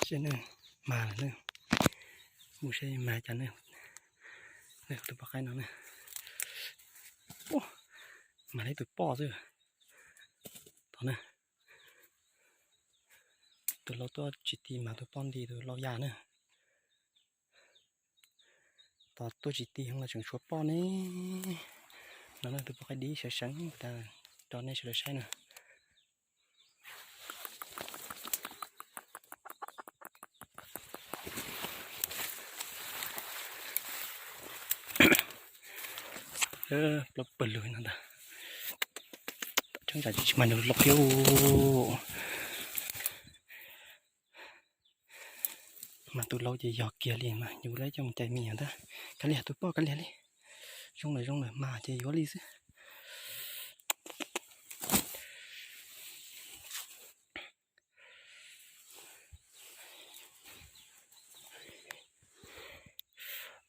Seb ne, mag lawm ne. Mus seb mag cas ne. Tus poj qaib no ne, mag li tus poj xwb. Tod ne, tus lau tuaj tsis ti mas tus poj nti tus lau ya ne. Tod tuaj tsis ti los tseem tshuav poj ne. No tus poj qaib dib sawv seev, tso nej sawv daws saib na. Plaub pawg lug no ntag. Tseeb tsam tsis mag nws los thiab. Mas tus lau ces yog kiag li mas yus lawv coj mus cais mis ntag. Kav liam tus poj kav liam li. Zoo lawm zoo lawm mas ces yuav li xwb.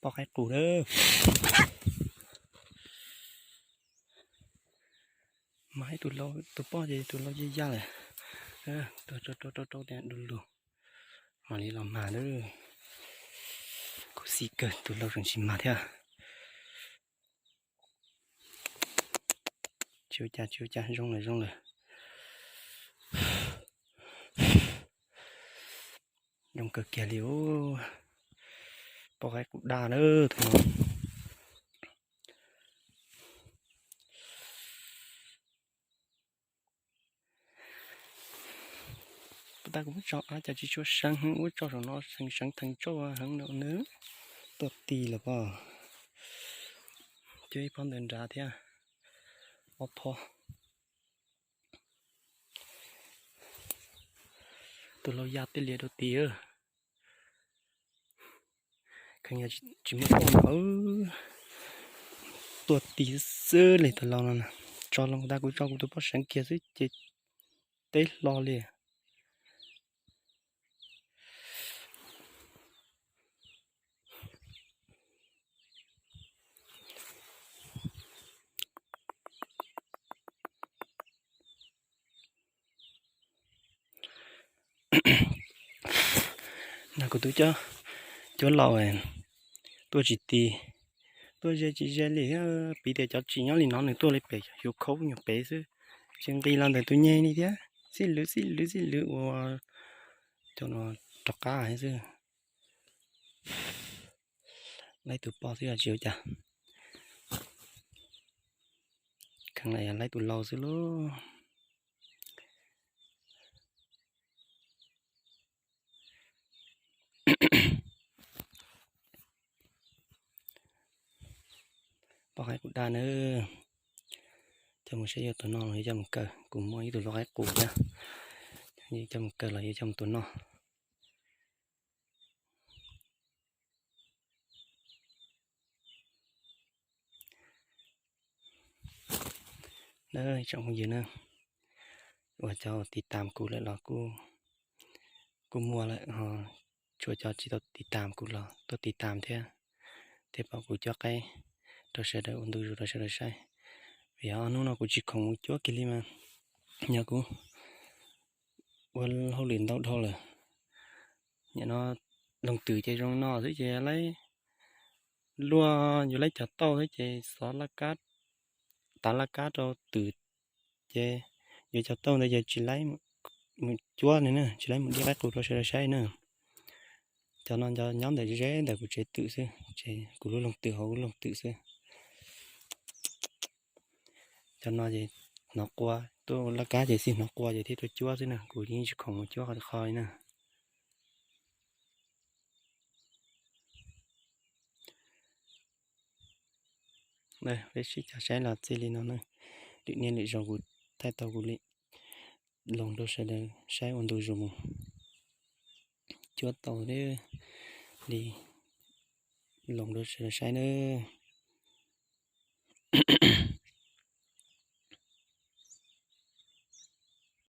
Poj qaib qus lawm. Mas ib tus poj ces tus lau ya ya lawm. Rau rau rau rau tias du lug. Mam li los mag lawm. Khuv xim kawg tus lau tseem tsis mag thiab. Tsis ua cas tsis ua cas, zoo lawm zoo lawm. Zoo kawg kiag li. Poj qaib qus daj lawm tus no. Puas tas kuv muab tso av cas tsis tshua seev heev, muab tso saum no seev seev theem tsauj heev no nws tuaj ti lawm pob. Cuab ib phob ntawd nrad thiab ob phob. Tus lau ya tej lias rau tid. Kheev yog tsis muaj poj no tuaj ti xwb li tus lau no. Tso loo tas kuv tso kuv tus poj seev kiag xwb ces teb hlo li. No kuv tus cuab laus tuaj tsis ti, tuaj ze tsis ze li thiab. Piv tias cov tsis nyob li no nws tuaj li pem xyuv khaub nyuag pem xwb, tsis nqis los ntawm tus nyeg li thiab, xib lwv xib lwv xib lwv ua cov no rov qab xwb. Laib tus poj xwb tsis ua cas. Kheev lam yog laib tus lau xwb lauj. Poj qaib qus daj na. Coj mus saib yuav tus no los yuav coj mus kaw, kuv muaj ib tug lau qaib qus thiab. Yuav coj mus kaw los yuav coj mus tua noj. Tsoom phooj ywg na, uas cov tiv tam kuv lawm los kuj muaj lawm, tshuav cov tsis tau tiv tam kuv los tuaj tiv tam thiab, thiaj pom kuv cuab qaib rau sawv daws ua ntu zus rau sawv daws saib. Vim ob hnub no kuv tsis khoom mus cuab kiag li mas, yog kuv ua hauj lwm ntau dhau lawm. Nim no loog twm ces zoo no xwb ces laib luaj, yuav laib cog tauj xwb ces xov laj kab, tav laj kab rau twm ces yuav cog tauj ntawd ces tsis laib mus cuab li na, tsis laib mus dib qaib qus rau sawv daws saib na. Cov no nyob ntawm ze ntawm kuv tsev twm xwb, ces kuv lub loog twm hauv lub loog twm xwb. Cov no ces hnov qua, tuaj laj kab ces xij hnov qua ces thiaj tuaj cuab xwb na, kuv yeej tsis khoom mus cuab qhov qhov li na. Peb sib cog saib los txij li no na, lwm niaj lwm zaus kuv thaij tau kuv li loog rau sawv daws saib ua ntu zus mus cuab tau li, loog rau sawv daws saib na.